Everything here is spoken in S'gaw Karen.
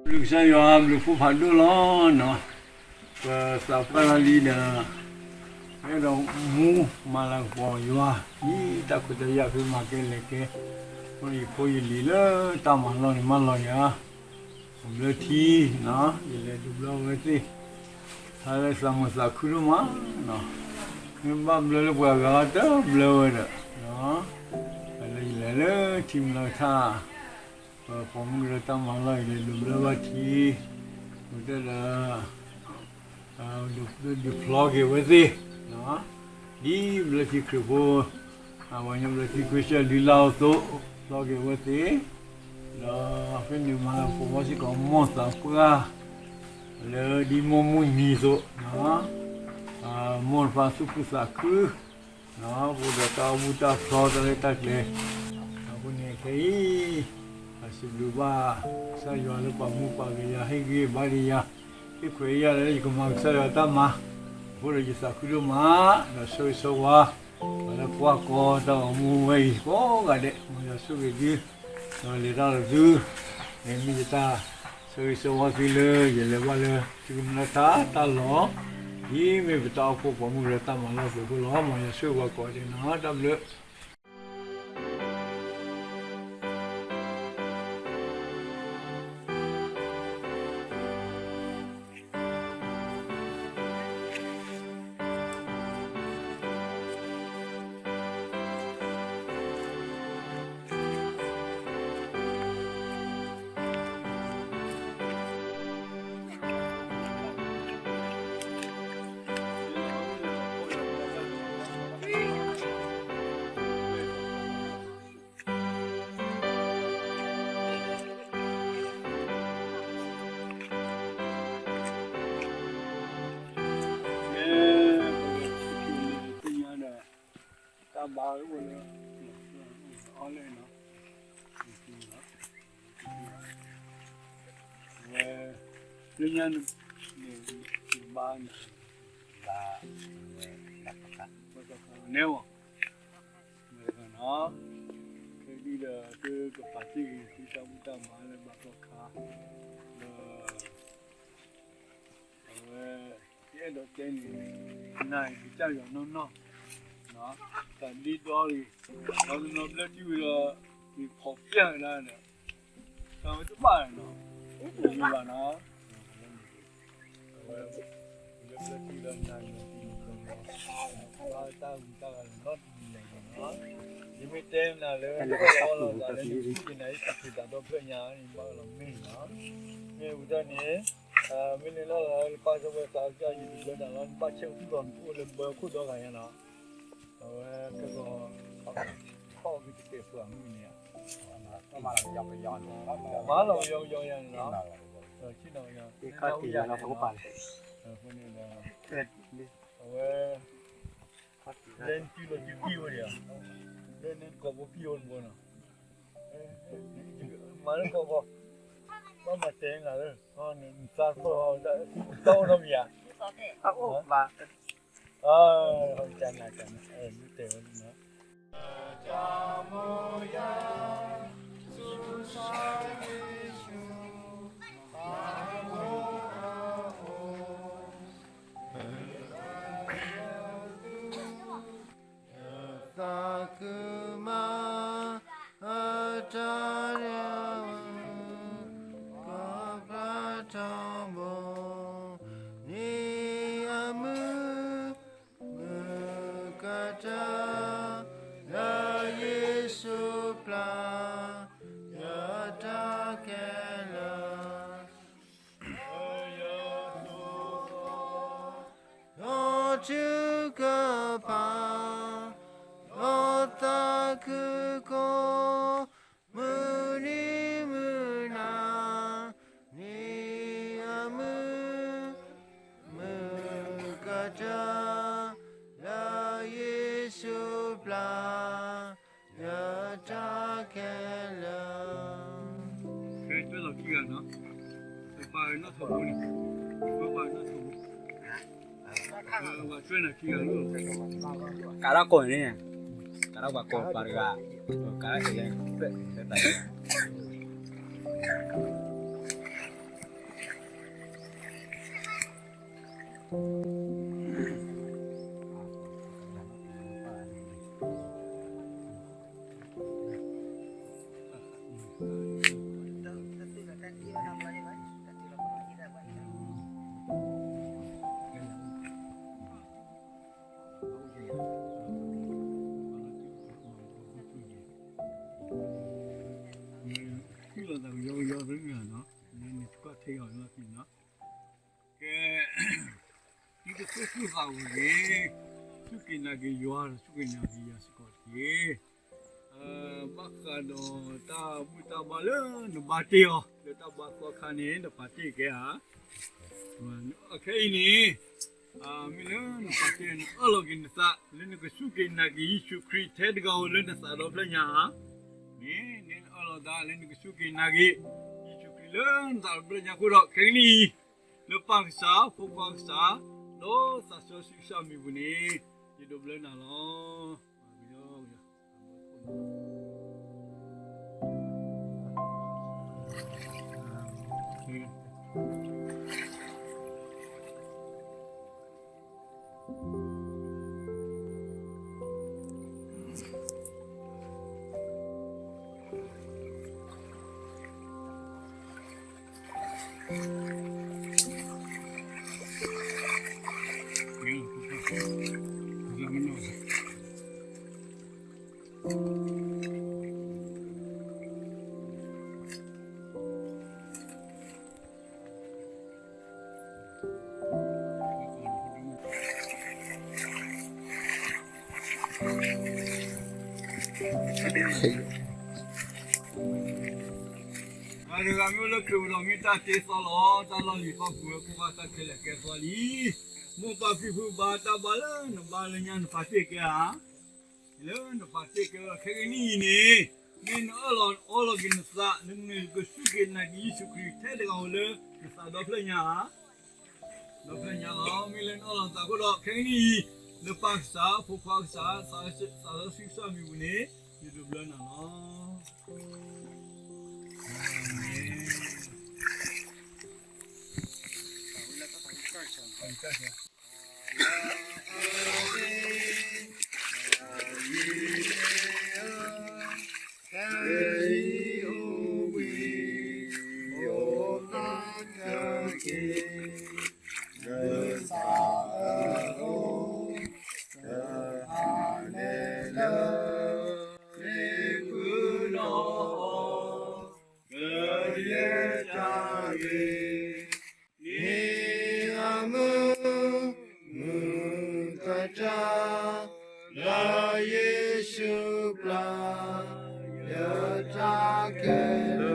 ဘျုးကစၢ်ယွၤ ဘျုးဖှိၣ်ဖးဒိၣ်လီၤနီၤ. ပသးပှၢ်လီၤလံဒီး အဲၣ်ဒိးမူမၤလၤကပီၤယွၤ ဒ်တၢ်ခွဲးတၢ်ယာ်ဖဲမၤကဲလဲၤကဲ, ယဖိယလံၤလၢတၢ်မၤလီၢ်န့ၣ် မၢလီၤယၤ ဘျၢထံ, ယလဲၤဒုးဘျၢဝဲသ့ၣ်, ဟါလၢသးမုာ်သးခုဒိၣ်မးနီၤ, မ့ၢ်ဘၣ်ဘျၢလၢပှၤဂၤတဘျၢဝဲဒီး လၢယလဲၤလၢထံမုၢ်လၢ်ကထါ ပပိာ်မုၣ်ကရၢတၢ်မၤလီၢ်အံၤ လဲၤဒုးဘျၢဘၣ်ထံ, ဝံၤတၢ်ဒီး ဒုးဖျီက့ၤဝဲသ့ၣ်, ဒ်ဘျၢထံခရံာ်ဖိ, ပှၤကညီဘျၢထံခရံာ်ဖိ ဒုးလၢအသိး ဖျီက့ၤဝဲသ့ၣ်, ဒီးဖဲန့ၣ်မၤလၤကပီၤစ့ၢ်ကီးမိၢ်သးပှၢ် လၢဒ်မိၢ်မုၢ်နံၤအသိး, မိၢ်တဖၣ်သူၣ်ခုသးခု ပဒီးတၢ်အိၣ်မူတၢ်ဖျီတၢ်ရဲၣ်တၢ်ကျဲၤ, အဃိန့ၣ်ခဲအံၤ စံးဘျုးဘၣ်ကစၢ်ယွၤလၢပာ်မူပာ်ကယၤ ဟ့ၣ်ဂံၢ်ဘါဒံးယၤ, ဟ့ၣ်ခွဲးယာ်လၢယကမၤကစၢ်ယွၤတၢ်မၤ, အဃိဒီးယသးခုဒိၣ်မး, ဒီးဆၢဂ့ၤဆၢဝါ ပှၤလၢကွၢ်ကီတၢ်အိၣ်မူဝဲအံၤကိးဂၤဒဲး, မ်ယွၤဆိၣ်ဂ့ၤသု, ဒီးလဲၤတၢ်လီၤသု, မ့ၢ်ယတၢ်ဆၢဂ့ၤဆၢဝါသုလၢ ယလဲၤဘၣ်လၢထံကမျၢၢ်တၢ်လီၢ်, ဒ်မ့ၢ်ပတၢ်အိၣ်ဖှိၣ်ပိာ်မုၣ်လၢတၢ်မၤလီၢ်အသိးအဃိလီၤ. မ်ယွၤဆိၣ်ဂ့ၤပှၤကိးဂၤဒဲးနီၤ, တၢ်ဘျုးတၢ်ဘါအိၣ်လၢ အီၣ်လဲၣ်နီၤ, ဝဲ လၢညါန့ၣ် ဘါန့ၣ် ဘါ နဲဝဲ ခဲဒုဒီး သုကပာ်တ့ၢ်ဂ့ၤ သုတၢ်ဘူၣ်တၢ်ဘါလၢဘါသီခါ ဒီး အဝဲ ယအဲၣ်ဒိးတဲန့ၣ် နၤအံၤကစၢ်ယွၤနီၢ်နီၢ် တၢ်ဒ့ဒီအံၤ ဒီးတနီၤဘျၢထံဝံၤဒီး ယဖီၣ်ပျၢ်ဝဲဒၣ်ဒီး တၢ်ဝဲတဘၣ်နီၤ တမ့ၢ်ဘၣ်နီၤ အဝဲ လၢဘျၢထံဒီးနၤယၤတံၤမုၢ်ကီၢ်ဘီ ဘၣ်တၢ်ဂုၤတၢ်ဂၤလီၤတမံၤလၢၤဘၣ်နီၤ ယမ့ၢ်တဲနၤလၢ တၢ်လီၢ်လီၤသးလၢနသုက့ၤနၤအံၤ တၢ်ခ့တၢ်ဒီဖျၢၣ်ညါန့ၣ် ဘၣ်လီၤမ့ၢ်နီၤ မ့ၢ်ဝံၤဒီးန့ၣ် မ့ၢ်န့ၣ်လီၤလၢပၢ်စီၤဝဲသးကစၢ်ယွၤတဘျၢနၤလီၤ နဘၣ်ဆဲးသူၣ်လီၤနအိၣ်လၢဘၢခိၣ်ဒီဂၤညါနီၤ အဝဲကဂီၤ ခီၣ်ကတကဲပှၤမုၢ်န့ၣ် မၤလီၤကယီကယီယၤန့ၣ်လီၤ ဆ့ၣ်နီၤကယီ အဃိန့ၣ်ဒီး အဝဲ လဲၤနတုၤလီၤတုၤကံၢ်ဝဲဒၣ် လဲၤနကိာ်ဖိကံၢ်ဝဲတဘိနီၤ မၤလၢကိာ်ဖိ ဘၣ်မၤတဲနၤလၢ နသးသီၣ် တၢ်အိၣ်နီတမံၤဧါ တၢ်အိၣ်ဘၣ် ကနၤကနၤ မ့ၢ်တဲဝဲနီၤ သးခုမၤ အတၢ်ရဲၣ် ကပျၢ်ထီဘိ န့ၣ်အမုၢ် မုၢ်ကတၢၢ် လၢယ့ၣ်ၡူးပျၢ် ယတၢ်ခဲလၢာ် ဒီးထုကဖၣ် ဒီးသးခုကိး မုၢ်နံၤမုၢ်နၤ န့ၣ်အမုၢ် မုၢ်ကတၢၢ် လၢယ့ၣ်ၡူးပျၢ် ယတၢ်ခဲလၢာ် ကဲ တွဲလီၤခံဂၤနီၤ ပပာ်နီၣ်ထိးဘိန့ၣ် ပပာ်နီၣ်ထိးဘိ ပှၤတွဲနၤခံဂၤလီၤ ကးထီၣ်ကိးန့ၣ် ကးထီၣ်ပှၤကိးပှၤတဂၤ ကးထီၣ်ကလဲၣ် တၢ်တၢ် လၢန့ၣ် နကွၢ်ထဲအီၤလီၤန့ၣ်လီၤ. ကဲ, သုတသူၣ်ဆူၣ်သးဂဲၤဂ့ၤ, စူၢ်က့ၤနာ်က့ၤယွၤဒီး စူၢ်က့ၤနာ်က့ၤယၤစ့ၢ်ကီးတက့ၢ်. ဘၣ်ဃးဒီးတၢ်ဘူၣ်တၢ်ဘါလၢနဘါတ့ၢ်အီၤ လၢတၢ်ဘါသီခါန့ၣ် နပာ်တ့ၢ်ကဲဧါ. အခဲအံၤန့ၣ် မ့ၢ်လၢနပာ်တ့ၢ် နအၢၣ်လီၤက့ၤနသး လၢနကစူၢ်က့ၤနာ်က့ၤယ့ၣ်ၡူးခရံာ်ထဲတဂၤဧိၤလၢနသးဒီဖျၢၣ်ညါဧါ. န့ၣ် နအၢၣ်လီၤသးလၢနကစူၢ်က့ၤနာ်က့ၤ ယ့ၣ်ၡူးခရံာ်လၢနသးဒီဖျၢၣ်ညါအဃိဒီး ခဲကနံၣ်အံၤ လၢပၢ်ကစၢ်, ဖိခွါကစၢ်, ဒီးသးစီဆှံကစၢ်အမံၤပူၤန့ၣ် ယဒိးဘျၢနၤလီၤ. တဂၤမ့ၢ်အိၣ်လၢခရံာ်ပူၤဒီး မ့ၢ်တၢ်တ့သီလီၤ. တၢ်လီၢ်လံၤသီပူၤလၢ ဖိခွါတၢ်ခဲလၢာ်ကဲသီလံ. မိၢ်ပၢ်ဖံဖုဘါ တၢ်ဘါလၢနဘါလၢညါ နပာ်တ့ၢ်ကဲဧါ. လၢနပာ်တ့ၢ်ကဲလီၤ ခဲကနံၣ်အံၤန့ၣ်, မ့ၢ်နအၢၣ်လီၤအီလီၤက့ၤနသး လၢနကစူၢ်က့ၤနာ်က့ၤယ့ၣ်ၡူးခရံာ်ထဲတဂၤဧိၤလၢနသးဒီဖျၢၣ်ညါဧါ. ဒီဖျၢၣ်ညါလီၤ. မ့ၢ်လၢနအၢၣ်လီၤသးအဃိဒီး ခဲကနံၣ်အံၤ လၢပၢ်ကစၢ်, ဖိခွါကစၢ်, သးစီဆှံကစၢ်အမံၤပူၤန့ၣ် ယဒိးဘျၢနၤလီၤ. န့ၢ်အမုာ်မုာ်ကတၢၢ် လၢယ့ၣ်ၡူးပျၢ် ယတၢ်ခဲလၢာ်